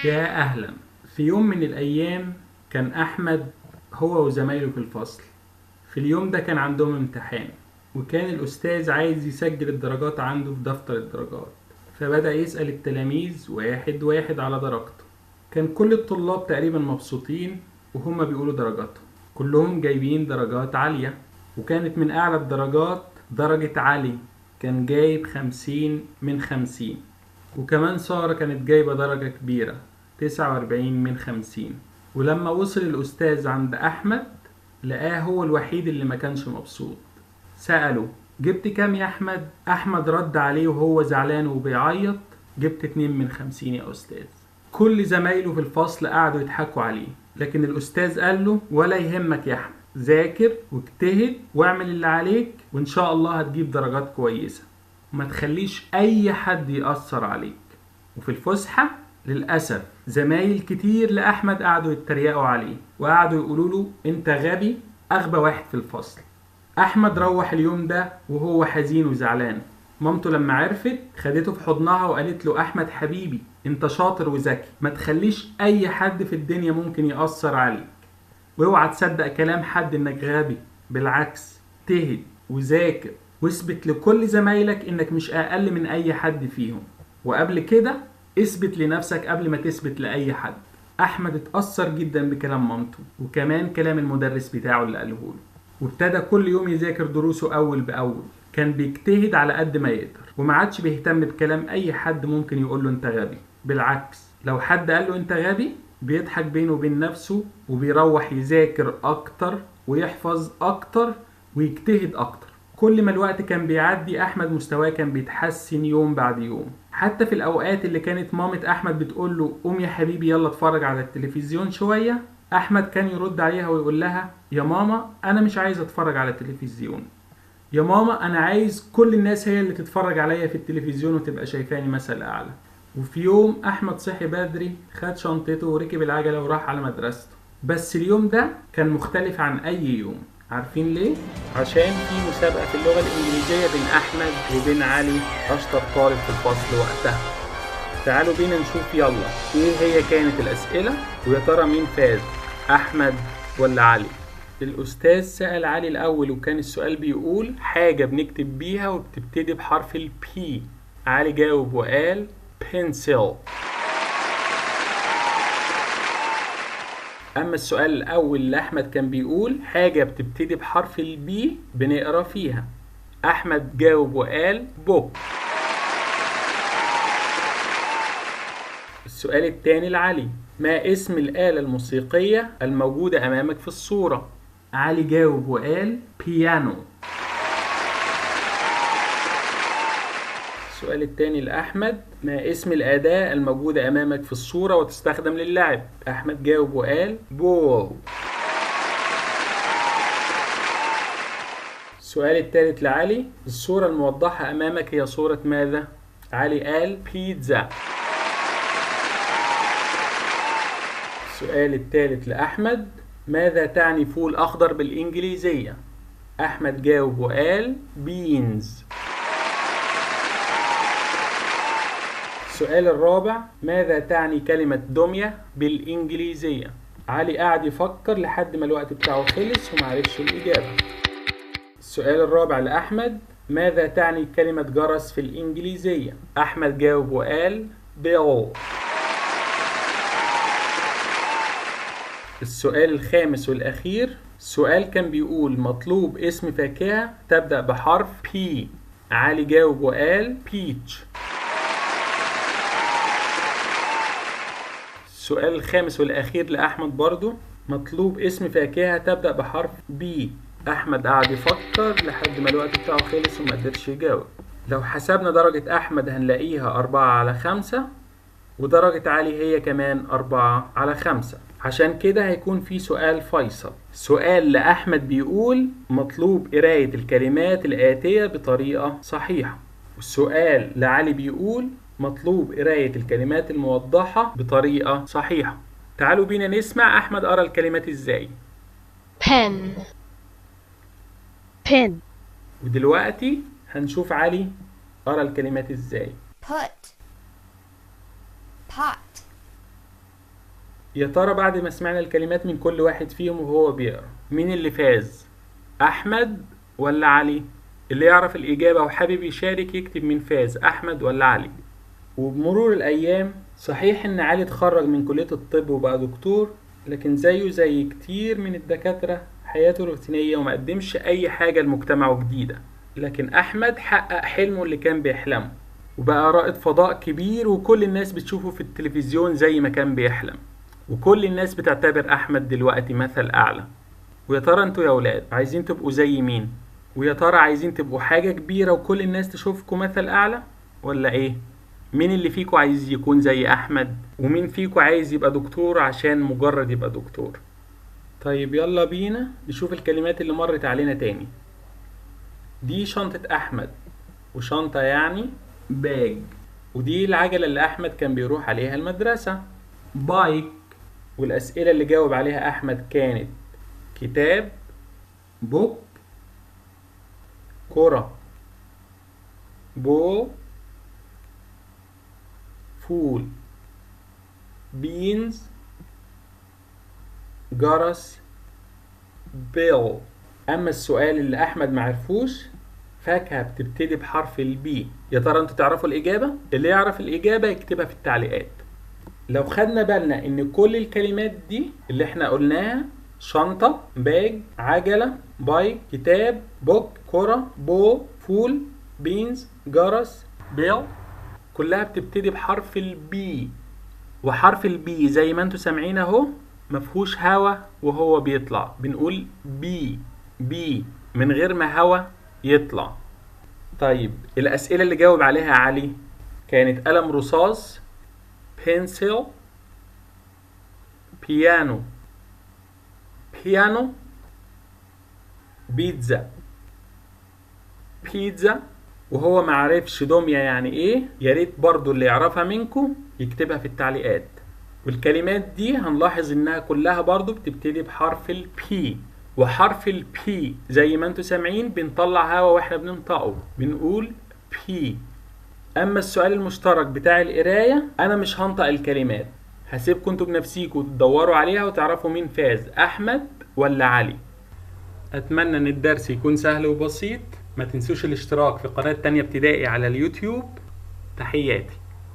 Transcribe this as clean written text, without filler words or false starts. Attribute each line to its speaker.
Speaker 1: يا أهلا. في يوم من الأيام كان أحمد هو وزمايله في الفصل. في اليوم ده كان عندهم امتحان، وكان الأستاذ عايز يسجل الدرجات عنده في دفتر الدرجات، فبدأ يسأل التلاميذ واحد واحد على درجته. كان كل الطلاب تقريبا مبسوطين وهما بيقولوا درجاتهم، كلهم جايبين درجات عالية، وكانت من أعلى الدرجات درجة علي، كان جايب 50 من 50، وكمان سارة كانت جايبة درجة كبيرة 49 من 50. ولما وصل الأستاذ عند أحمد لقاه هو الوحيد اللي ما كانش مبسوط. سأله: جبت كام يا أحمد؟ أحمد رد عليه وهو زعلان وبيعيط: جبت 2 من 50 يا أستاذ. كل زمايله في الفصل قعدوا يضحكوا عليه، لكن الأستاذ قال له: ولا يهمك يا أحمد، ذاكر واجتهد واعمل اللي عليك وإن شاء الله هتجيب درجات كويسة، وما تخليش أي حد يأثر عليك. وفي الفسحة للأسف زمايل كتير لأحمد قعدوا يتريقوا عليه وقعدوا يقولوا له: أنت غبي، أغبى واحد في الفصل. أحمد روح اليوم ده وهو حزين وزعلان. مامته لما عرفت خدته في حضنها وقالت له: أحمد حبيبي، أنت شاطر وذكي، ما تخليش أي حد في الدنيا ممكن يأثر عليك، واوعى تصدق كلام حد إنك غبي، بالعكس اجتهد وذاكر واثبت لكل زمايلك إنك مش أقل من أي حد فيهم، وقبل كده اثبت لنفسك قبل ما تثبت لأي حد. أحمد اتأثر جدا بكلام مامته وكمان كلام المدرس بتاعه اللي قاله له، وابتدى كل يوم يذاكر دروسه أول بأول. كان بيجتهد على قد ما يقدر وما عادش بيهتم بكلام أي حد ممكن يقول له أنت غبي، بالعكس لو حد قال له أنت غبي بيضحك بينه وبين نفسه وبيروح يذاكر أكتر ويحفظ أكتر ويجتهد أكتر. كل ما الوقت كان بيعدي أحمد مستواه كان بيتحسن يوم بعد يوم. حتى في الأوقات اللي كانت مامة أحمد بتقول له: قوم يا حبيبي يلا اتفرج على التلفزيون شوية، أحمد كان يرد عليها ويقول لها: يا ماما أنا مش عايز أتفرج على التلفزيون، يا ماما أنا عايز كل الناس هي اللي تتفرج عليا في التلفزيون وتبقى شايفاني مثل أعلى. وفي يوم أحمد صحي بدري، خد شنطته وركب العجلة وراح على مدرسته. بس اليوم ده كان مختلف عن أي يوم. عارفين ليه؟ عشان في مسابقة في اللغة الإنجليزية بين أحمد وبين علي، أشطر طالب في الفصل وقتها. تعالوا بينا نشوف يلا إيه هي كانت الأسئلة، ويا ترى مين فاز، أحمد ولا علي؟ الأستاذ سأل علي الأول، وكان السؤال بيقول حاجة بنكتب بيها وبتبتدي بحرف ال P. علي جاوب وقال pencil. أما السؤال الأول لأحمد كان بيقول حاجة بتبتدي بحرف ال B بنقرأ فيها. أحمد جاوب وقال book. السؤال الثاني لعلي: ما اسم الآلة الموسيقية الموجودة أمامك في الصورة؟ علي جاوب وقال بيانو. السؤال الثاني لأحمد: ما اسم الأداة الموجودة أمامك في الصورة وتستخدم للعب؟ أحمد جاوب وقال بول. السؤال الثالث لعلي: الصورة الموضحة أمامك هي صورة ماذا؟ علي قال بيتزا. السؤال الثالث لأحمد: ماذا تعني فول أخضر بالإنجليزية؟ أحمد جاوب وقال beans. السؤال الرابع: ماذا تعني كلمة دمية بالإنجليزية؟ علي قعد يفكر لحد ما الوقت بتاعه خلص ومعرفش الإجابة. السؤال الرابع لأحمد: ماذا تعني كلمة جرس في الإنجليزية؟ أحمد جاوب وقال bell. السؤال الخامس والأخير، السؤال كان بيقول مطلوب اسم فاكهة تبدأ بحرف P. علي جاوب وقال peach. السؤال الخامس والأخير لأحمد برضو، مطلوب اسم فاكهة تبدأ بحرف B. أحمد قعد يفكر لحد ما الوقت بتاعه خلص وما قدرش يجاوب. لو حسبنا درجة أحمد هنلاقيها 4 على 5، ودرجة علي هي كمان 4 على 5. عشان كده هيكون في سؤال فيصل. سؤال لأحمد بيقول مطلوب قراية الكلمات الآتية بطريقة صحيحة، والسؤال لعلي بيقول مطلوب قراية الكلمات الموضحة بطريقة صحيحة. تعالوا بينا نسمع أحمد قرأ الكلمات إزاي.
Speaker 2: pen pen.
Speaker 1: ودلوقتي هنشوف علي قرأ الكلمات إزاي.
Speaker 3: put pot.
Speaker 1: يا ترى بعد ما سمعنا الكلمات من كل واحد فيهم وهو بيقرأ، مين اللي فاز؟ أحمد ولا علي؟ اللي يعرف الإجابة وحابب يشارك يكتب مين فاز، أحمد ولا علي. وبمرور الأيام صحيح إن علي اتخرج من كلية الطب وبقى دكتور، لكن زيه زي كتير من الدكاترة حياته روتينية ومقدمش أي حاجة لمجتمعه جديدة. لكن أحمد حقق حلمه اللي كان بيحلمه وبقى رائد فضاء كبير، وكل الناس بتشوفه في التلفزيون زي ما كان بيحلم، وكل الناس بتعتبر أحمد دلوقتي مثل أعلى. ويا ترى انتوا يا ولاد عايزين تبقوا زي مين؟ ويا ترى عايزين تبقوا حاجة كبيرة وكل الناس تشوفكم مثل أعلى ولا إيه؟ مين اللي فيكم عايز يكون زي أحمد؟ ومين فيكم عايز يبقى دكتور عشان مجرد يبقى دكتور؟ طيب يلا بينا نشوف الكلمات اللي مرت علينا تاني. دي شنطة أحمد، وشنطة يعني bag، ودي العجلة اللي أحمد كان بيروح عليها المدرسة bike. والأسئلة اللي جاوب عليها أحمد كانت كتاب book، كرة ball، فول beans، جرس bell. أما السؤال اللي أحمد معرفوش، فاكهة بتبتدي بحرف ال B، يا ترى انتوا تعرفوا الإجابة؟ اللي يعرف الإجابة يكتبها في التعليقات. لو خدنا بالنا إن كل الكلمات دي اللي احنا قلناها شنطة bag، عجلة bike، كتاب book، كرة ball، فول beans، جرس bell، كلها بتبتدي بحرف ال B. وحرف ال B زي ما انتوا سامعين اهو مفهوش هوا وهو بيطلع، بنقول B B من غير ما هوا يطلع. طيب الأسئلة اللي جاوب عليها علي كانت قلم رصاص pencil، بيانو piano، بيتزا بيتزا. وهو معرفش دمية يعني ايه، يا ريت برضو اللي يعرفها منكم يكتبها في التعليقات. والكلمات دي هنلاحظ انها كلها برضو بتبتدي بحرف ال P، وحرف ال P زي ما انتوا سامعين بنطلع هوا واحنا بننطقه، بنقول P. اما السؤال المشترك بتاع القراية انا مش هنطق الكلمات، هسيبكم انتوا بنفسيكم تدوروا عليها وتعرفوا مين فاز، احمد ولا علي. اتمنى ان الدرس يكون سهل وبسيط. ما تنسوش الاشتراك في قناة تانية ابتدائي على اليوتيوب. تحياتي.